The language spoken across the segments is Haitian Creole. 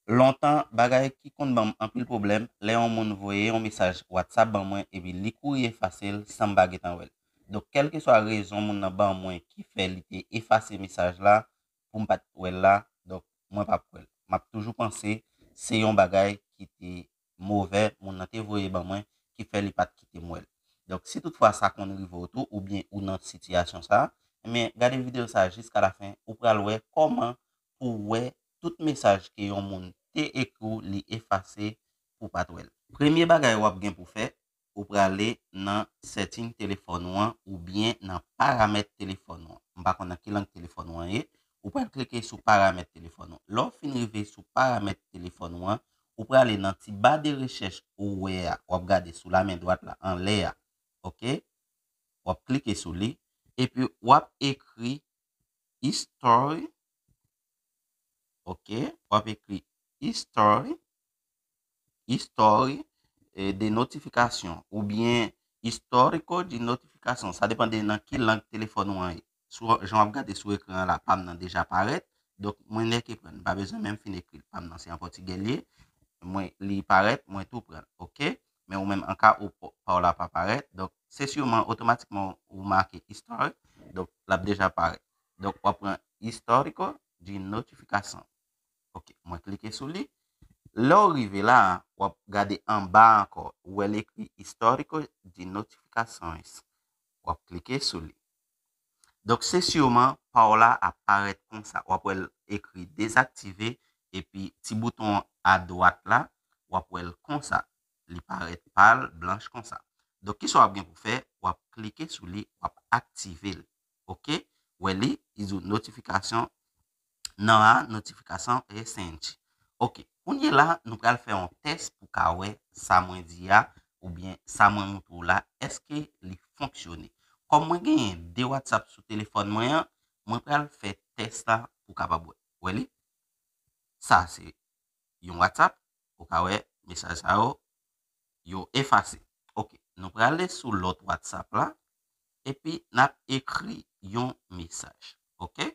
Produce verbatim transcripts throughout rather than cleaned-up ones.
Lontan, bagay ki konn ban m anpil pwoblèm, lè yon moun voye yon mesaj WhatsApp ban mwen epi li kouri efase l san m pa gentan wè l. Donk, kèlkeswa rezon moun nan ban mwen ki fè li te efase mesaj la pou m pa t wè l la, donk, mwen p ap wè l. M ap toujou panse se yon bagay ki te movè, moun nan te voye ban mwen, ki fè li pa t kite m wè l. Donk, si toutfwa sa konn rive w tou, oubyen ou nan sitiyasyon sa, ebyen, gade videyo sa jiska lafen, ou pral wè kòman pou w wè tout mesaj ke yon moun te ekri w, li efase pou w pa t wè l. Premye bagay w ap gen pou fè, ou prale nan setting telefòn ou an oubyen nan paramèt telefòn ou an. M pa konn nan ki lang telefòn ou an ye. Ou pral klike sou paramèt telefòn ou an. Lè w fin rive sou paramèt telefòn ou an, ou prale nan ti ba de rechèch ou wè a, w ap gade sou lamen dwat la anlè a. Oke? W ap klike sou li. Epi w ap ekri history. Oke? W ap ekri history, history, eh, de notification oubyen histórico de notificação. Sa depann de nan ki lang telefòn ou an ye. Sou, jan w ap gade sou ekran an la, pa m nan deja parèt. Donk, mwen nèk e pran. Pa bezwen menm fin ekri l. Pa m nan se an pòtigè l ye. Mwen, li parèt, mwen tou pran l. Oke? Men ou menm, an ka ou pa w la pa parèt. Donk, se siman otomatikman ou make history. Donk, l ap deja parèt. Donk, w ap pran histórico de notificação. Oke, mwen klike sou li. Lè w rive la, w ap gade anba ankò. Ou wè l ekri histórico de notificações. W ap klike sou li. Donk, se siman pa w la ap parèt konsa. W ap wè l ekri dezaktive, epi ti bouton a dwat la, w ap wè l konsa. Li parèt pal, blanch konsa. Donk, kisa w ap gen pou fè? W ap klike sou li, w ap aktive l. Oke? Wè li, li di w notifikasyon, não há notificação recente. Oke, kounye la, nou pral fè yon tès pou ka wè sa mwen di a, oubyen sa mwen montre w la, èske li fonksyone. Kòm mwen genyen de WhatsApp sou telefòn mwen an, mwen pral fè tès la pou kapab wè. Wè li? Sa se yon WhatsApp, ou ka wè mesaj sa yo, yo efase. Oke, nou prale sou lòt WhatsApp la, epi n ap ekri yon mesaj. Oke?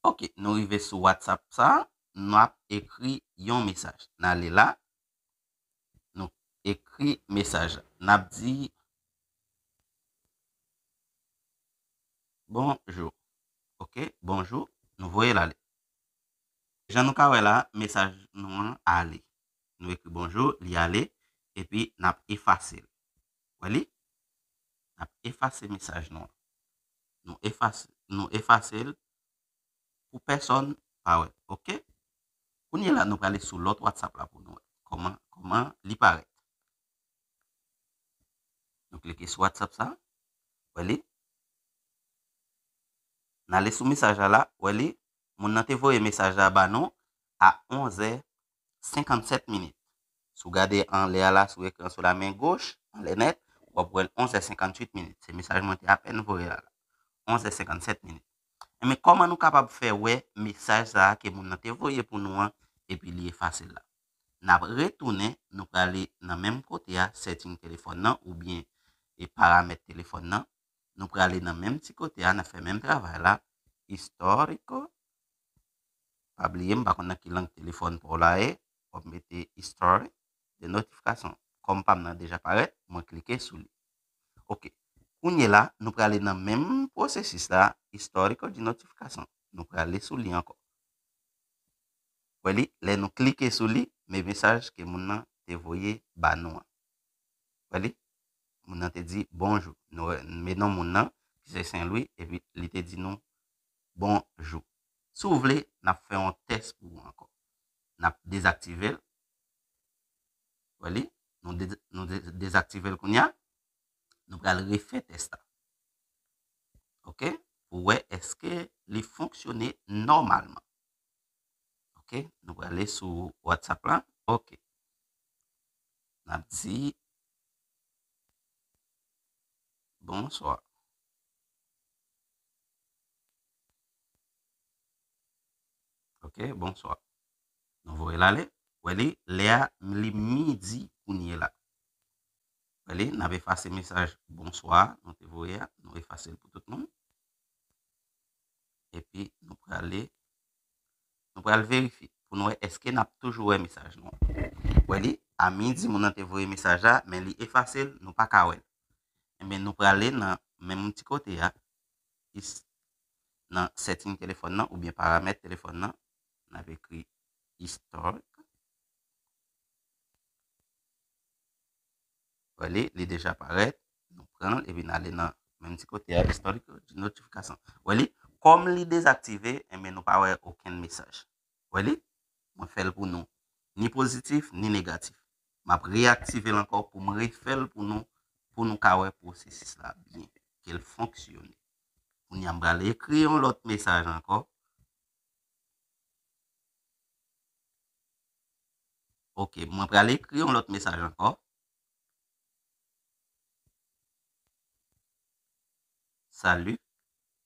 Oke, nou rive sou WhatsApp sa, n ap ekri yon mesaj. N ale la, nou ekri mesaj la. N ap di, bonjou. Oke, bonjou. Nou voye l ale. Jan nou ka wè la, mesaj nou an ale. Nou ekri bonjou, li ale, epi n ap efase l. Wè li? N ap efase mesaj nou an. Nou efase, nou efase l pou pèsòn pa wè. Oke? Kounye la, nou prale sou lòt WhatsApp la pou nou wè kòman, kòman li parèt. Nou klike sou WhatsApp sa. Wè li? N ale sou mesaj la la. Wè li? Moun nan te voye mesaj la ba nou a onzè senkannsèt minit. Si w gade anlè a la, sou ekran, sou la men goch, anlè nèt, w ap wè l onzè senkannuit minit. Se mesaj mwen te apèn voye la la. Onzè senkannsèt minit. Enben, kòman nou kapab fè wè mesaj sa a ke moun nan te voye pou nou an, epi li efase l la? N ap retounen, nou prale nan menm kote a, setting telefòn nan, oubyen e paramèt telefòn nan. Nou prale nan menm ti kote a, n ap fè menm travay la. Histórico. Pa bliye, m pa konn nan ki lang telefòn pa w la ye. W ap mete history de notification. Kòm pa m nan deja parèt, mwen klike sou li. Oke. Kounye la, nou prale nan menm pwosesis la, histórico de notificação. Nou prale sou li ankò. Wè li, lè nou klike sou li, men mesaj ke moun nan te voye ba nou an. Wè li, moun nan te di bonjou. Nou wè, men non moun nan, ki se Sen Lwi, epi li te di nou bonjou. Si w vle, n ap fè yon tès pou ou ankò. N ap dezaktive l. Wè li, nou de-, nou de-, dezaktive l kounye a. Nou pral refè tès la. Oke? Pou wè èske li fonksyone nòmalman. Oke? Nou prale sou WhatsApp la. Oke. N ap di bonswa. Oke, bonswa. Nou voye l ale. Wè li, lè a, li midi kounye la. Wè li, n ap efase mesaj bonswa nou te voye a. Nou efase l pou tout moun. ale, nou pral verifye pou nou wè èske n ap toujou wè mesaj nou. Wè li, a midi, moun nan te voye mesaj la, men li efase l, nou pa ka wè l. Enben, nou prale nan menm ti kote a, nan setting telefòn nan oubyen paramèt telefòn nan, n ap ekri historic. Wè li, li deja parèt. Nou pran l epi n ale nan menm ti kote a, historic notification. Wè li, kòm li dezaktive, enben nou pa wè okenn mesaj. Wè li, mwen fè l pou nou. Ni pozitif, ni negatif. M ap reyaktive l ankò pou m refè l pou nou, pou nou ka wè pwosesis la byen, ke l fonksyone. Kounye a m pral ekri yon lòt mesaj ankò. Ok, mwen pral ekri yon lòt mesaj ankò. Salut.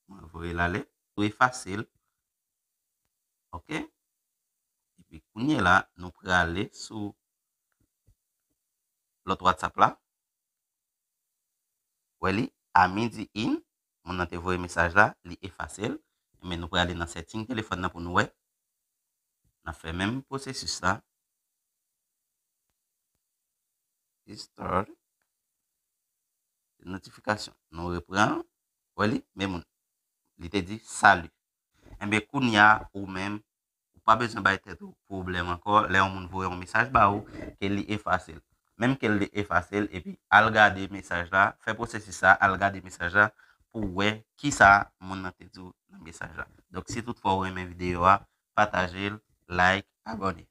Mwen voye l ale. Ou efase l. Ok. Epi kounye la, nou prale sou lòt WhatsApp la. Wè li, a midi in, moun nan te voye mesaj la, li efase l. Men nou prale nan setting telefòn nan pou nou wè. N ap fè menm pwosesis la. Historic. Notifikasyon. Nou repran. Wè li, men moun. Li te di salut. Enben, kounye a, ou menm, ou pa bezwen bay tèt ou pwoblèm ankò. Lè yon moun voye yon mesaj ba ou, ke li efase l. Menm ke li efase l, epi al gade mesaj la, fè pwosesis sa, al gade mesaj la, pou w wè kisa moun nan te di w nan mesaj la. Donk, si toutfwa ou renmen videyo a, pataje l, like, abòne.